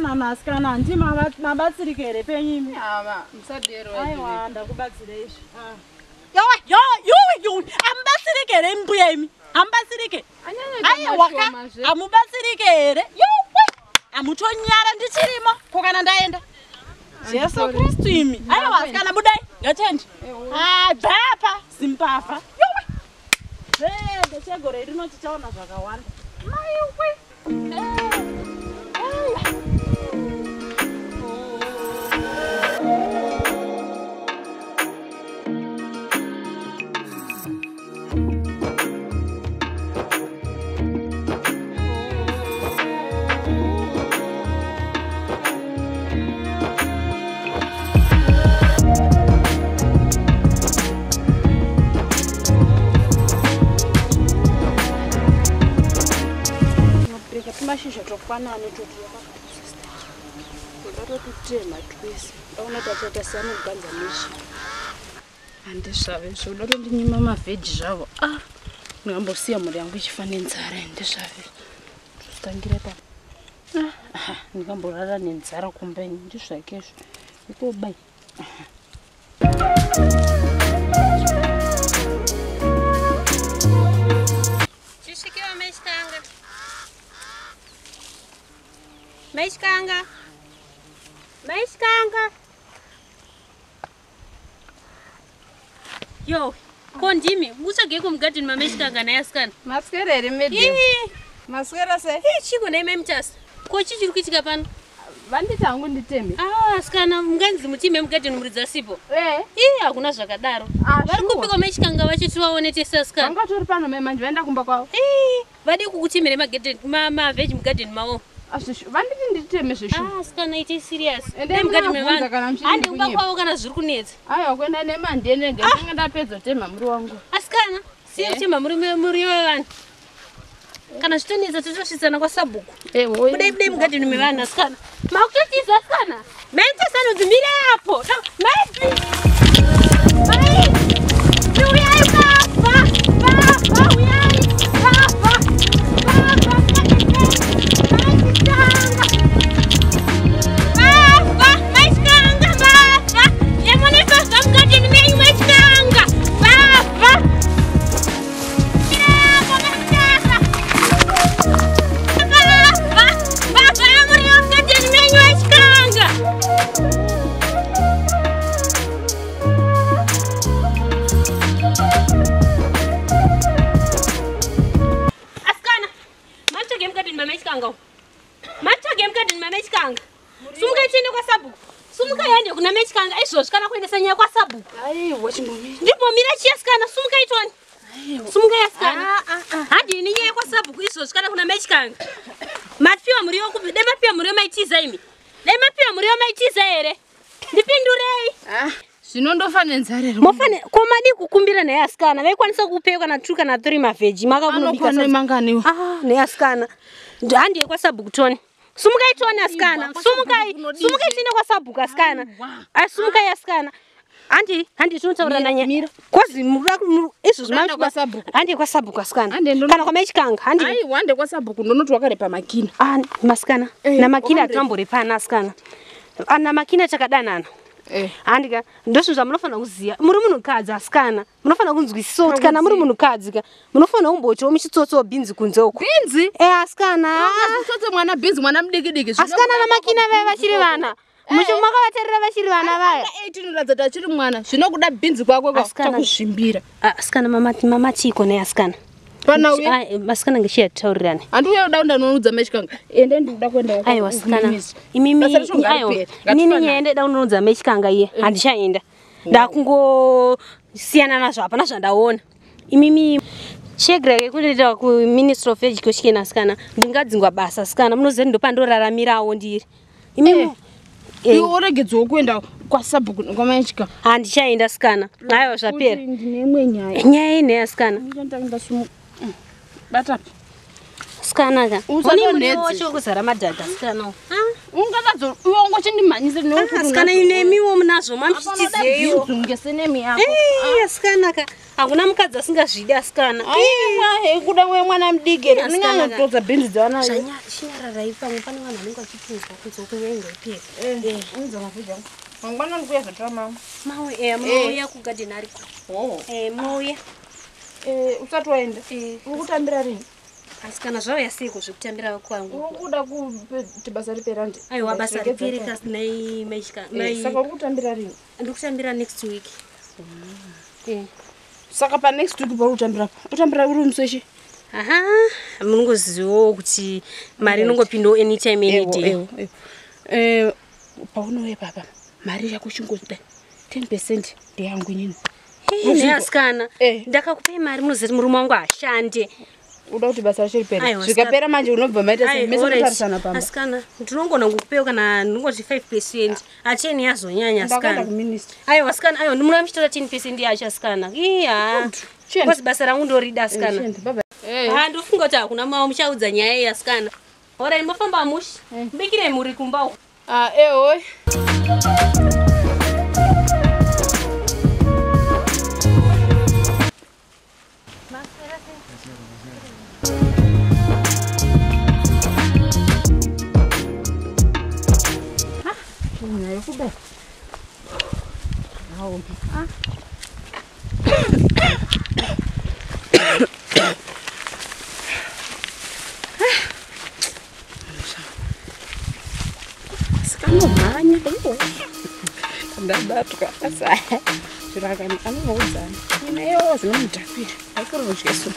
Utsanana asikana, handi mabatsirike here penyu imi? Ava, musadero. Aiwa, ndakubatsira izvi. Yowe, yowe, yowe, yowe. Hamubatsirike here mbuya imi? Hamubatsirike? Aiwa ka, hamubatsirike here? Yowe. Hamutonyara ndichirimo, ko kana ndaenda? Jesu Kristu imi. Aiwa asikana budai, ngatiende. Ah, bvapa, zimbavha. Yowe. Zvende chegore rino tichaona zvakawanda. Maiwe. Mashizha tokwanani tototema twese ndaona tachaita seanoganza michi handizvave zvo uda tondinyima mavheji zvavo. Ah, ndingambosiya mhuri yangu ichifa nenzara. Handizvave totangira ipapo. Ah, ndingamborara nenzara kumba ini ndizvakezvo ikobai. Chisvikiwa mechikanga. Maichikanga. Maichikanga. Yo, ko ndimi mutsvagei mugadheni mamechikanga naye asikana. Maswera here madam? Maswera sei? Chiko nhai mai Mutasa. Ko chii chiri kuitika pano? Vanditi hangu nditeme. Ah, asikana munganzi mutime mugadheni muridzi asipo. Eh. Ii, hakuna zvakadaro. Vari kupiko maichikanga vacho tivaone tese asikana. Vanga tori pano mai manje vaenda kumba kwavo. Ii, vadi kukutemere magadheni mavheji mugadheni mavo. Vanditi nditeme zveshuwa. Ah, asikana ite serious. Ende mugadheni mevanhu. Hande kumba kwavo kana zviri kunetsa. Aiwa kuenda nemandene ndinenge ndapedza kutema muri wangu. Asikana, siya kutema muri wevanhu. Kana zvitonetsa totosvitsana kwasabhuku. Budai budai mugadheni mevanhu asikana. Makutotiza asikana. Mai Mutasa anonzi mire apo. Mai Mai. Uyai baba. Baba uyai. Baba. Baba. Baba, maichikanga baba. Yamone baba mugadheni menyu maichikanga. Baba. Asikana, matsvage mugadheni mamaichikanga. Matsvage mugadheni mamaichikanga. Sumukai tiende kwasabhuku. Sumukai hande kuna maichikanga izvozvi kana kuendesa nyaya kwasabhuku. Aiwa chimbomira. Ndimbomira chiya asikana, sumukai toni. Sumukai asikana. Handini nyaya kwasabhuku izvozvi kana kuna maichikanga. Mapiwa muriwo kupi? Dai mapiwa muriwo maitiza imi. Dai mapiwa muriwo maitiza here? Ndipindurei. Ah, zvinondofa nenzara here? Mofane ko madi kukumbira naye asikana. Vaikwanisa kupewa kana 2 kana 3 mavheji makakunobika. Anokwana manganiwa. Ah, naye asikana. Handiye kwasabhuku toni. Sumukai toni asikana. Sumukai. Sumukai tiende kwasabhuku asikana. Sumukai asikana. Handi, handi tinotaura nanye. Kozi izvozvi kwasabhuku. Handi kwasabhuku asikana. Kana kwamaichikanga. Handi. Aiwa hande kwasabhuku ndonoti wakarepa makina. Ah, masikana. Namakina atinamborepana asikana. Namakina takadanana. Handika ndozvinhu zvamunofanira kuziva. Muri munhukadzi asikana. Munofanira kunzwisisa kuti kana muri munhukadzi ka munofanira kumboitawo muchitsotsawo bhinzi kunze uko. Bhinzi? Eh, asikana. Ungazotsotse mwana bhinzi mwana mudiki diki. Asikana namakina vaya vachiri vana. Muchimakavatarira vachiri vana vaya. Tinoratidza kuti achiri mwana. Zvinokuda bhinzi kwako kwakuzvimbira. Asikana mama chiko naye asikana. Pana uye asikana ngechiyataurirane. Handiuya kuda kundonoudza maichikanga. Ende ndikuda kuenda. Aiwa asikana. Imimi aiwa. Inini nyaya ndeda kunoudza maichikanga iye. Handichaenda. Ndakungosiyana nazvo hapana zvandaona. Imimi chegreke kundoita ku Ministry of Education asikana. Ndingadzingwa basa asikana. Munoziva ndopandoraramirawo ndiri. Imimi iwe uregedzewo kuenda kwasabhuku kwamaichika. Handichaenda asikana. Aiwa zvapera. Ndine imwe nyaya. Nyaya ine asikana. Bata. Asikana ka. Une muriwo wacho wekuzara madhadha asikana. Ungatadzo iwe ungochindimhanyisa Asikana inemiwo munazvo mamuchitizeiwo. Ngesenemi yako. Eh, asikana ka hakuna mukadzi asingazvidi asikana. Aiwa, kuda mwana mudiki here Asikana ka. unonyanya bhinzi dzavanayo. Chinyararai pamwe pane vanhu vanenge vachitinzwa kunze kunyange ipera. Unza mavhudzi angu. Mangwana ndikuya zotora mamwe. Mawe munouya kugadheni ariko. Munouya. Usati waenda. Uri kutambira rini? Asikana zvauya seiko zvekutambira kwangu? Uri kuda kuti basa ripera ndi? Aiwa basa ripere kasi nai maishika. Saka uri kutambira rini? Ndikutambira next week. Saka pa next week pauri kutambira pa? Utambira uri musi wechi? Aha, munongozivawo kuti mari inongopindawo anytime any day. Paunouya papa mari yako chingodai 10% ndeyangu inini. Ne asikana, ndakakupai mari munoziva kuti murume wangu hashande. Uda kuti basa racho ripere. Zvikapera manje unobva maita sei? Mese munotarisana pamba. Asikana, ndinongona kukupewo kana ndingoti 5%. Acheni yazonyanya Ndakaenda asikana. kuministry. Aiwa asikana, aiwa ndimuna muchitora 10% yacho asikana. Iya. Because basa rangu ndorida asikana. Chienda, bye bye. Ndofunga kuti hakuna mawo muchaudza nyaya iyi asikana. Alright, mafamba mushi. Mbikirei muri kumba uko. Ehoi. Sikamomhanya ndabatwa asa zviro akanoudzana ineyo zvinomudhakira aikurudyesu.